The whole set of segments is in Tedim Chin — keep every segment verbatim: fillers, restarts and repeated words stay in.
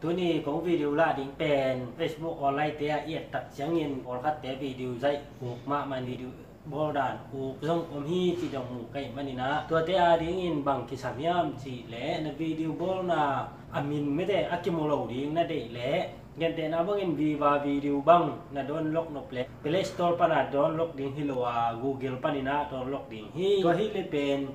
Tuni kong video lah ding pen Facebook online te ah i et tak ciangin pawlkhatte video zaih uk mahmah, video bawl dan uk zong om hi cih dong mu ka hih manin ah, tuate adingin bang kisam hiam cih leh na video bawlna a min mete a kimu lo ding na deih leh, gentehna bangin Viva Video bang na download nop leh Play Store pana download ding hi lo a, Google panin ah download ding hi. Tua hi leh pen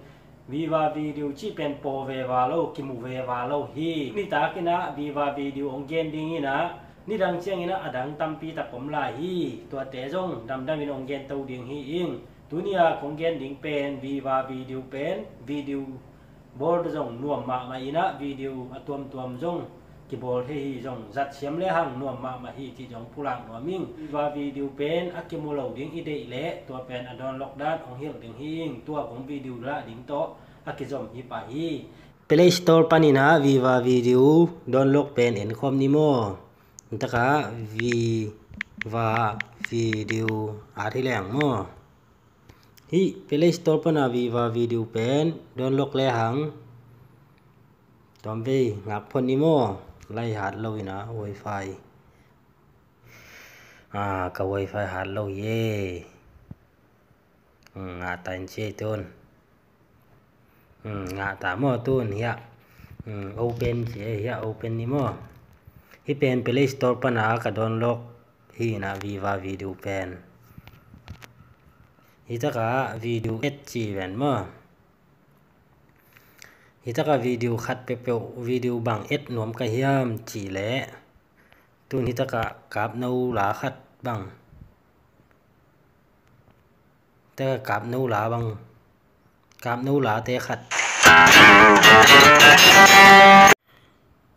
Viva Video cih pen paw veva lo, kimu veva lo hi. Nitakin ah Viva Video hong gen ding in ah, nidang ciangin ah a dang tampi tak om lai hi. Tuate zong damdamin hong gen to ding hi ing. Tuni a kong gen ding pen Viva Video pen video bawl zong nuam mahmah in ah, video a tuamtuam zong kibawl thei hi. Zong zat siam lehang nuam mahmah hi cih zong pulak nuam ing. Viva Video pen a kimu lo ding i deih leh tua pen a download dan hong hilh ding hi ing. Tua kong video lah ding tawh a kizom hi pah hi. Play Store panin ah Viva Video download pen en khawm ni maw. Taka Viva Video a thi leng maw. Hih Play Store pana Viva Video pen download lehang tomvei ngak phot ni maw. Lai hat lo in ah wifi. Ah, ka wifi hat lo hi e. Hmm, ngah ta in ci ei tun. Hmm, ngah ta maw tun hiah. Hmm, open ci ei hiah, open ni maw. Hih pen Play Store pana ka download hi in ah Viva Video pen. Hih taka video et ci ven maw. Hih taka video khat peuhpeuh, video bang et nuam ka hiam cih leh, tun hih taka kap no la khat bang. Taka kap no la bang. Kap no late khat.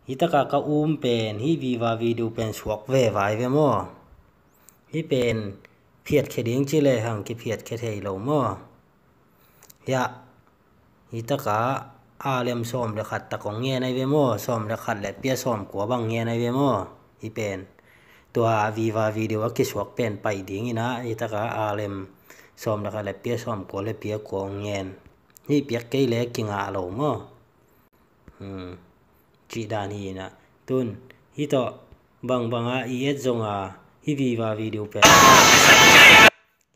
Hih taka ka um pen, hih Viva Video pen suak veva hi ve maw. Hih pen phiatkhia ding ci lehang kiphiatkhia thei lo maw. Hiah, hih taka a lem sawm le khat tak hong ngen ahi ve maw. Sawm le khat le pia sawm kua bang ngen ahi ve maw. Hih pen tua Viva Video a kisuak pen pai ding in ah, hih taka a lem sawm le khat le pia sawm kua le pia kua hong ngen. Hih piak kei le kingah lo maw. Hmm. Cih dan hi in ah. Tun hih tawh bangbang a i et zong a, hih Viva Video pen,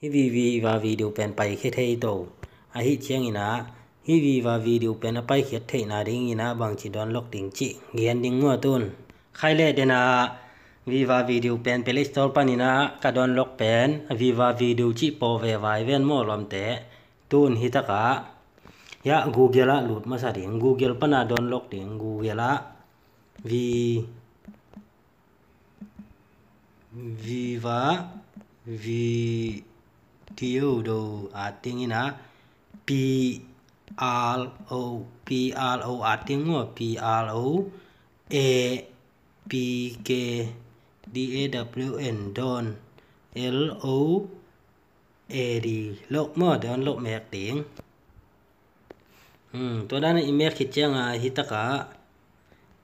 hih Viva Video pen paikhia thei to. Ahi ciangin ah, hih Viva Video pen a paikhiat theihna dingin ah bangci download ding cih gen ding maw tun. Khai leh den ah Viva Video pen Play Store panin ah ka download pen Viva Video cih paw veva hi ven maw lawmte. Tun hih taka hiah Google ah lut masa ding. Google pana download ding. Google ah Vi-, Viva Video do a ting in ah, P R O, P R O a ting maw, P R O A P K D A W N, don, L O A D, lok maw, download mek ding. Hmm, tua dan a i mek khit ciang a, hih taka,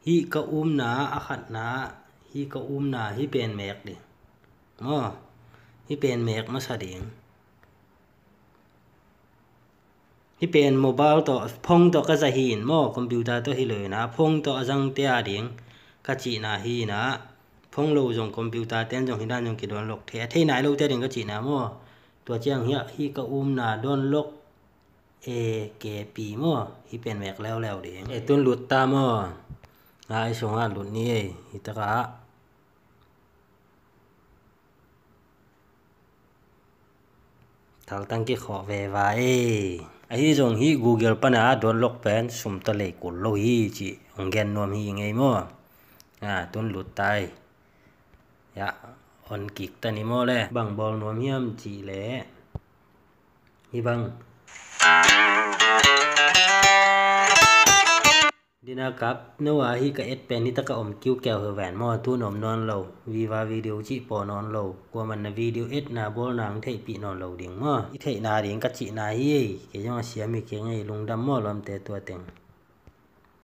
hih ka umna a khatna, hih ka umna, hih pen mek ding. Maw, hih pen mek masa ding. Hih pen mobile tawh, phone tawh ka zat hi in maw, computer tawh hi lo in ah, phone tawh a zangte a ding ka cihna hi in ah, phone lo zong computer ten zong hih dan zong kidownload thei, a thei nai lote a ding ka cihna maw. Tua ciang hiah, hih ka umna download A K P maw, hih pen mek leuleu ding. E, tun lut ta maw. Ngai sungah lut ni ei, hih takah. Thaltang kikhawh veva e. Ahi zong hih Google pana download pen sum tawh lei kul lo hi cih hong gen nuam hi ngei maw. A, tun lut ta ei. Ya, on kik ta ni maw le. Bang bawl nuam hiam cih leh, hih bang. Dina kap no a, hih ka et pen hih takah om kiukiau hi ven maw, tun om nawn lo. Viva Video cih paw nawn lo. Kuaman na video etna bawlna hong theihpih nawn lo ding maw. I theihna ding ka cihna hi ei. Kei zong a siam hi kei ngei, lungdam maw lawmte tua teng.